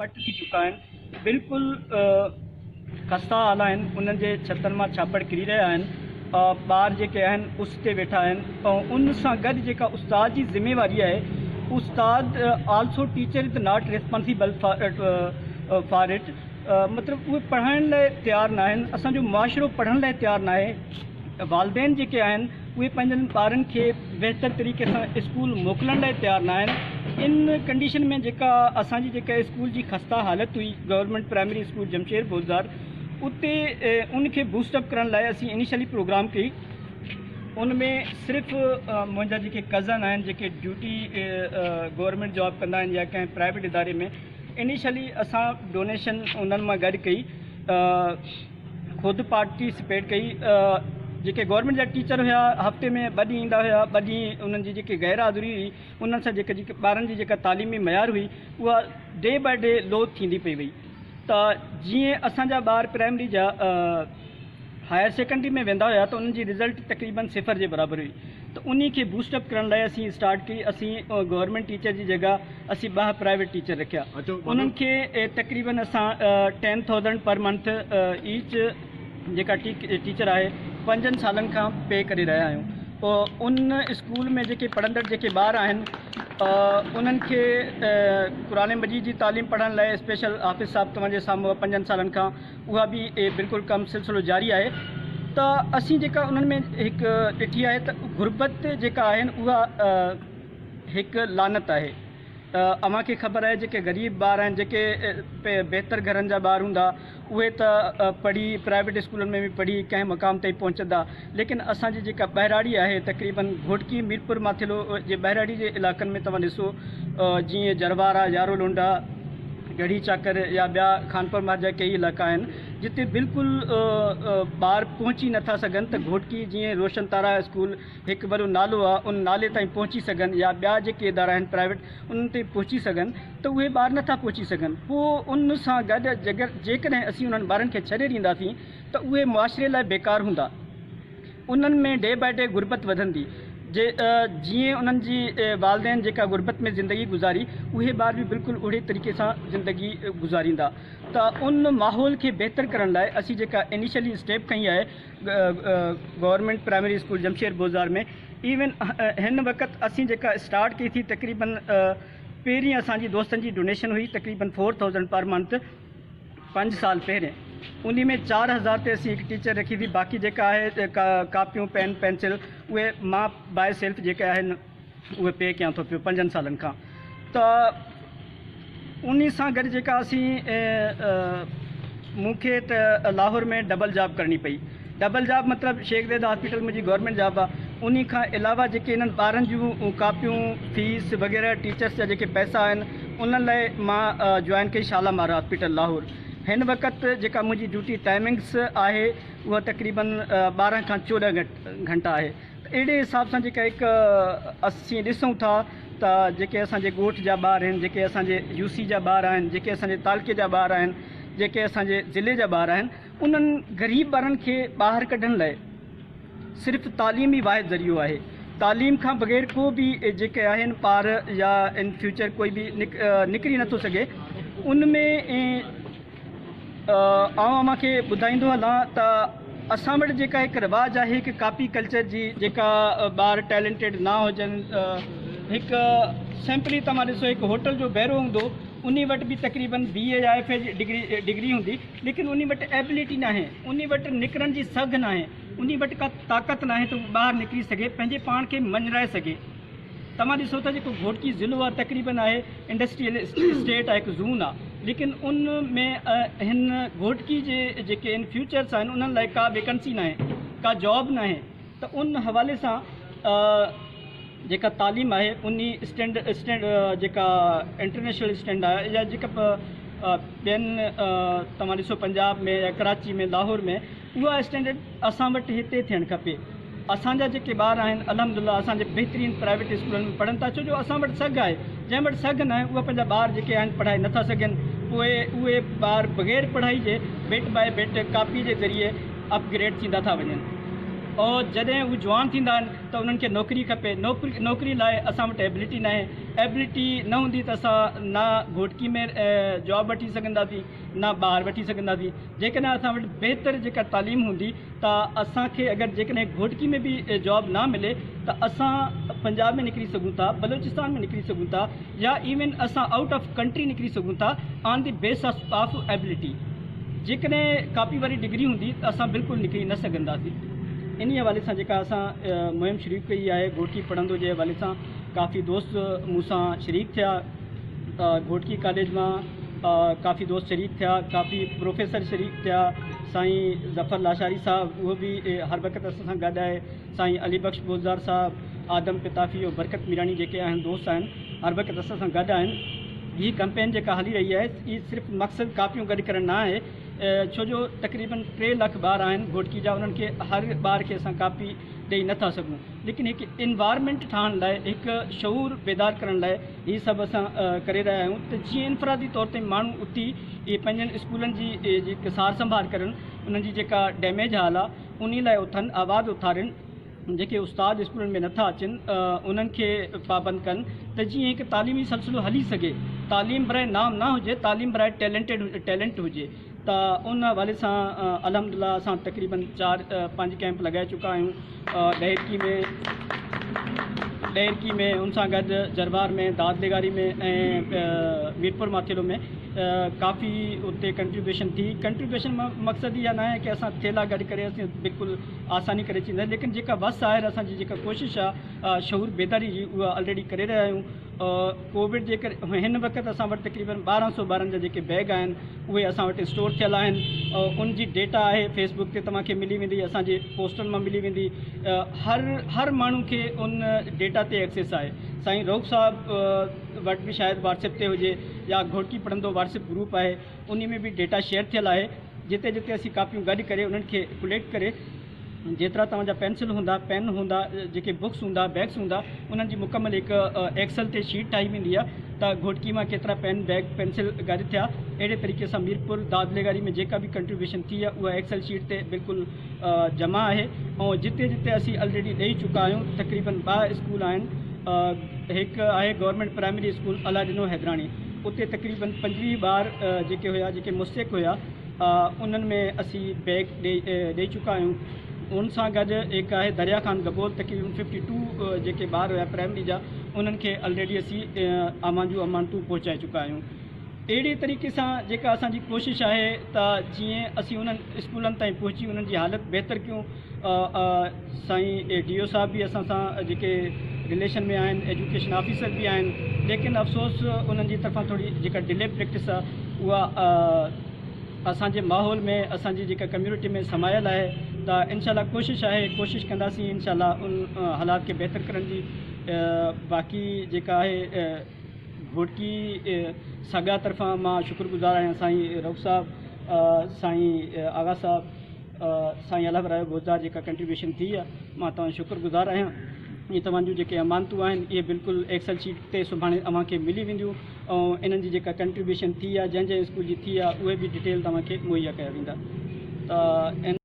پٽ ٿي چڪا آهن بلڪل خستا حال آهن انهن جي ڇتن مان ڇاپڙ ڪري رهيا آهن ٻار جيڪي آهن اس تي ويٺا آهن ۽ ان سان گڏ جيڪا استاد جي ذميواري آهي استاد also teacher is not responsible for it مطلب اهي پڙهائڻ لاء تيار نه آهن اسان جو معاشرو پڙهڻ لاء تيار نه آهي والدين جيڪي آهن اهي پنهنجن ٻارن کي بهتر طريقي سان اسڪول موڪلڻ لاء تيار نه آهن ان ڪنڊيشن ۾ جيڪا اسان جي جيڪا اسڪول جي خسته حالت هئي government primary school Jamsher Bozdar اتي ان کي بوسٽ اپ ڪرڻ لاء اسين انيشلي پروگرام ڪئي ان ۾ صرف منهنجا جيڪي ڪزن آهن جيڪي ڊيوٽي گورنمينٽ جاب ڪندا آهن يا ڪنهن پرائيويٽ اداري ۾ انيشلي اسان ڊونيشن انهن مان گڏ ڪئي خود پارٽيسپيٽ ڪئي جيڪي گورنمينٽ جا ٽيچر هيا هفتي ۾ ٻه ڏينهن ايندا هيا ٻه ڏينهن انهن جي جيڪي غير حاضري هئي انهن سان جيڪي جيڪي ٻارن جي جيڪا تعليمي معيار هئي اها ڊي باء ڊي لو ٿيندي پئي وئي ته جيئن اسان جا ٻار پرائمري جا هائر سيڪنڊري ۾ ويندا هيا ته انهن جي رزلٽ تقريبن صفر جي برابر هئي ته انهي کي بوسٽ اپ ڪرڻ لاء اسين اسٽارٽ ڪئي اسين گورنمينٽ ٽيچر جي جڳهه اسين ٻه پرائيويٽ ٽيچر رکيا انهن کي تقريبن اسان ten thousand per month each جيڪا ٽيچر آهي پنجن سالن کان پي ڪري رهيا آهيون پوء ان اسڪول ۾ جيڪي پڙهندڙ جيڪي ٻار آهن انهن کي قرآن مجيد جي تعليم پڙهڻ لاء اسپيشل حافظ صاحب توهان جي سامهون پنجن سالن کان اها به بلڪل ڪم سلسلو جاري آهي ته اسين جيڪا انهن ۾ هڪ ڏٺي آهي ته غربت جيڪا آهي اها هڪ لعنت آهي اوهان کي خبر آهي جيڪي غريب ٻار آهن جيڪي بهتر گهرن جا ٻار هوندا اهي ته پڙهي پرائيويٽ اسڪولن ۾ به پڙهي ڪنهن مقام تائين پهچندا ليڪن اسان جي جيڪا ٻهراڙي آهي تقريبن گهوٽڪي ميرپور ماٿيلو جي ٻهراڙي جي علائقن ۾ توهان ڏسو جيئن جروارا يارو لونڊا ڳڙهي چاڪر يا ٻيا خانپور مهر جا ڪيئي علائقا آهن جتي بلڪل ٻار پهچي نٿا سگهن ته گهوٽڪي جيئن روشن تارا اسڪول هڪ وڏو نالو آهي ان نالي تائين پهچي سگهن يا ٻيا جيڪي ادارا آهن پرائيويٽ انهن تائين پهچي سگهن ته اهي ٻار نٿا پهچي سگهن پوء ان سان گڏ جيڪڏهن اسين انهن ٻارن کي ڇڏي ڏينداسين ته اهي معاشري لاء بيڪار هوندا. انهن ۾ ڊي باء ڊي غربت وڌندي جي جيئن انهن جي والدين جيڪا غربت ۾ زندگي گذاري اهي ٻار به بلڪل اهڙي طريقي سان زندگي گذاريندا ته ان ماحول کي بهتر ڪرڻ لاء اسين جيڪا انيشلي اسٽيپ کنئي آهي government primary school Jamsher Bozdar ۾ even هن وقت اسين جيڪا اسٽارٽ ڪئي ٿي تقريبن پهرين اسان جي دوستن جي ڊونيشن هئي تقريبن فور ٿائوزنڊ پر منٿ پنج سال پهرين انهي ۾ 4000 تي اسين هڪ ٽيچر رکي هئي باقي جيڪا آهي ڪاپيون پين پينسل اهي مان باء سيلف جيڪي آهن اهي پي ڪيان ٿو پيو پنجن سالن کان ته انهي سان گڏ جيڪا اسين مون کي ته لاهور ۾ ڊبل جاب ڪرڻي پئي ڊبل جاب مطلب شيخ زيد هاسپيٽل منهنجي گورنمينٽ جاب آ انهي کان علاوه جيڪي انهن ٻارن جون ڪاپيون فيس وغيره ٽيچرس جا جيڪي پئسا آهن انهن لاء مان جوائن ڪئي شالامار هاسپيٽل لاهور هن وقت جيڪا منهنجي ڊيوٽي ٽائمنگس آهي اها تقريبن 12 کان 14 گهنٽا آهي ته اهڙي حساب سان جيڪا هڪ اسين ڏسون ٿا ته جيڪي اسان جي ڳوٺ جا ٻار آهن جيڪي اسان جي يو سي جا ٻار آهن جيڪي اسان جي تعلقي جا ٻار آهن جيڪي اسان جي ضلعي جا ٻار آهن انهن غريب ٻارن کي ٻاهر ڪڍڻ لاء صرف تعليم ئي واحد ذريعو آهي. تعليم کان بغير ڪو به جيڪي آهن ٻار يا ان فيوچر ڪوئي به نڪري نٿو سگهي. ان ۾ آئون اوهان کي ٻڌائيندو هلان ته اسان وٽ جيڪا هڪ رواج آهي هڪ ڪاپي ڪلچر جي جيڪا ٻار ٽيلنٽيڊ نه هجن هڪ سمپلي توهان ڏسو هڪ هوٽل جو بيرو هوندو انهي وٽ به تقريبن بي اي يا ايف اي جي ڊگري هوندي ليڪن انهي وٽ ايبلٽي ناهي، انهي وٽ نڪرڻ جي سگهه ناهي، انهي وٽ ڪا طاقت ناهي ته هو ٻاهر نڪري سگهي، پنهنجي پاڻ کي مڃرائي سگهي. توهان ڏسو ته جيڪو گهوٽڪي ضلعو آهي تقريبن آهي انڊسٽريل اسٽيٽ آهي هڪ زون آهي ليڪن ان ۾ هن گهوٽڪي جي جيڪي ان فيوچرس آهن انهن لاء ڪا ويڪنسي ناهي ڪا جاب ناهي ته ان حوالي سان جيڪا تعليم آهي انهي اسٽينڊ اسٽينڊ جيڪا انٽرنيشنل اسٽينڊ آهي يا جيڪا ٻين توهان ڏسو پنجاب ۾ يا ڪراچي ۾ لاهور ۾ اها اسٽينڊرڊ اسان وٽ هتي ٿيڻ کپي اسان جا جيڪي ٻار آهن الحمد لله اسان جي بهترين پرائيويٽ اسڪولن ۾ پڙهن ٿا ڇو جو اسان وٽ سگهه آهي جنهن وٽ سگهه ناهي اهي پنهنجا ٻار جيڪي آهن پڙهائي نٿا سگهن پوء اهي ٻار بغير پڙهائي جي بيٽ باء بيٽ ڪاپي جي ذريعي اپ گريڊ ٿيندا ٿا وڃن. اور جڏهن هو جوان ٿيندا آهن ته انهن کي نوڪري کپي نوڪري نوڪري لاء اسان وٽ ايبلٽي ناهي ايبلٽي نه هوندي ته اسان نه گهوٽڪي ۾ جاب وٺي سگهنداسين نه ٻاهر وٺي سگهنداسين جيڪڏهن اسان وٽ بهتر جيڪا تعليم هوندي ته اسان کي اگر جيڪڏهن گهوٽڪي ۾ به جاب نه ملي ته اسان پنجاب ۾ نڪري سگهون ٿا بلوچستان ۾ نڪري سگهون ٿا يا ايون اسان آئوٽ آف ڪنٽري نڪري سگهون ٿا on the base of ability جيڪڏهن ڪاپي واري ڊگري هوندي ته اسان بلڪل نڪري نه سگهنداسين. انهي حوالي سان جيڪا اسان مهم شروع ڪئي آهي گهوٽڪي پڙهندو جي حوالي سان ڪافي دوست مون سان شريڪ ٿيا گهوٽڪي ڪاليج مان ڪافي دوست شريڪ ٿيا ڪافي پروفيسر شريڪ ٿيا سائين ظفر لاشاري صاحب اهو به هر وقت اسان سان گڏ آهي سائين علي بخش بوزدار صاحب آدم پتافي ۽ برڪت ميراڻي جيڪي آهن دوست آهن هر وقت اسان سان گڏ آهن هي ڪمپين جيڪا هلي رهي آهي هي صرف مقصد ڪاپيون گڏ ڪرڻ نه آهي ڇو جو تقريبن 3 لک ٻار آهن گهوٽڪي جا انهن کي هر ٻار کي اسان ڪاپي ڏئي نه ٿا سگهون ليڪن هڪ انوائرمينٽ ٺاهڻ لاء هڪ شعور بيدار ڪرڻ لاء هي سڀ اسان ڪري رهيا آهيون ته جيئن انفرادي طور تي ماڻهو اٿي اهي پنهنجن اسڪولن جي جيڪي سار سنڀال ڪرن انهن جي جيڪا ڊيميج حال آهي انهي لاء اٿن آواز اٿارين جيڪي استاد اسڪولن ۾ نٿا اچن انهن کي پابند ڪن ته جيئن هڪ تعليمي سلسلو هلي سگهي تعليم برائي نام نه هجي تعليم برائي ٽيلنٽيڊ ٽيلنٽ هجي ته ان حوالي سان الحمد لله اسان تقريبن 4 5 ڪئمپ لڳائي چڪا آهيون ڏهرڪي ۾ ڏهرڪي ۾ ان سان گڏ جروار ۾ داد لغاري ۾ ۽ ميرپور ماٿيلو ۾ ڪافي اتي ڪنٽريبيوشن ٿي ڪنٽريبيوشن مقصد اها ناهي ڪي اسان ٿيلها گڏ ڪري اسين بلڪل آساني ڪري چيندا ليڪن جيڪا وس آهر اسان جي جيڪا ڪوشش آهي شعور بيداري جي اها آلريڊي ڪري رهيا آهيون ڪووڊ جي ڪري هن وقت اسان وٽ تقريبن 1200 ٻارن جا جيڪي بيگ آهن اهي اسان وٽ اسٽور ٿيل آهن ان جي ڊيٽا آهي فيس بڪ تي توهان کي ملي ويندي اسان جي پوسٽن مان ملي ويندي هر هر ماڻهو کي ان ڊيٽا تي ايڪسيس آهي سائين رئوف صاحب وٽ به شايد واٽس ايپ تي هجي يا گهوٽڪي پڙهندو واٽس ايپ گروپ آهي انهي ۾ به ڊيٽا شيئر ٿيل آهي جتي جتي اسين ڪاپيون گڏ ڪري انهن کي ڪليڪٽ ڪري جيترا توهان جا پينسل هوندا پين هوندا جيڪي بڪس هوندا بيگس هوندا انهن جي مڪمل هڪ ايڪسل تي شيٽ ٺاهي ويندي آهي ته گهوٽڪي مان ڪيترا پين بيگ پينسل گڏ ٿيا اهڙي طريقي سان ميرپور داد لغاري ۾ جيڪا به ڪنٽريبيوشن ٿي آهي اها ايڪسل شيٽ تي بلڪل جمع آهي ۽ جتي جتي اسين الريڊي ڏئي چڪا آهيون تقريبن 2 اسڪول آهن هڪ آهي government primary school Allah Dino Haidrani اتي تقريبن 25 ٻار جيڪي هيا جيڪي مستحق هيا انهن ۾ اسين بيگ ڏئي چڪا آهيون ان سان گڏ هڪ آهي دريا خان گبول تقريبن 52 جيڪي ٻار هيا پرائمري جا انهن کي الريڊي اسين اوهان جون امانتون پهچائي چڪا آهيون اهڙي طريقي سان جيڪا اسان جي ڪوشش آهي ته جيئن اسين انهن اسڪولن تائين پهچي انهن جي حالت بهتر ڪيون سائين اي ڊي او صاحب به اسان سان جيڪي رليشن ۾ آهن ايجوڪيشن آفيسر به آهن ليڪن افسوس انهن جي طرفان ٿوري جيڪا ڊلي پريڪٽس آهي اها اسان جي ماحول ۾ اسان جي جيڪا ڪميونٽي ۾ سمايل آهي ته انشاء الله ڪوشش آهي ڪوشش ڪنداسين انشاء الله ان حالات کي بهتر ڪرڻ جي باقي جيڪا آهي گهوٽڪي سگا طرفان مان شڪر گذار آهيان سائين رئوف صاحب سائين آغا صاحب سائين الله ورايو بوزدار جيڪا ڪنٽريبيوشن ٿي آ مان توهان جو شڪر گذار آهيان اهي توهان جون جيڪي امانتون آهن اهي بلڪل ايڪسل شيٽ تي سڀاڻي اوهان کي ملي وينديون ۽ انهن جي جيڪا ڪنٽريبيوشن ٿي آ جنهن جنهن اسڪول جي ٿي آ اهي به ڊيٽيل توهان کي مهيا ڪيا ويندا ته.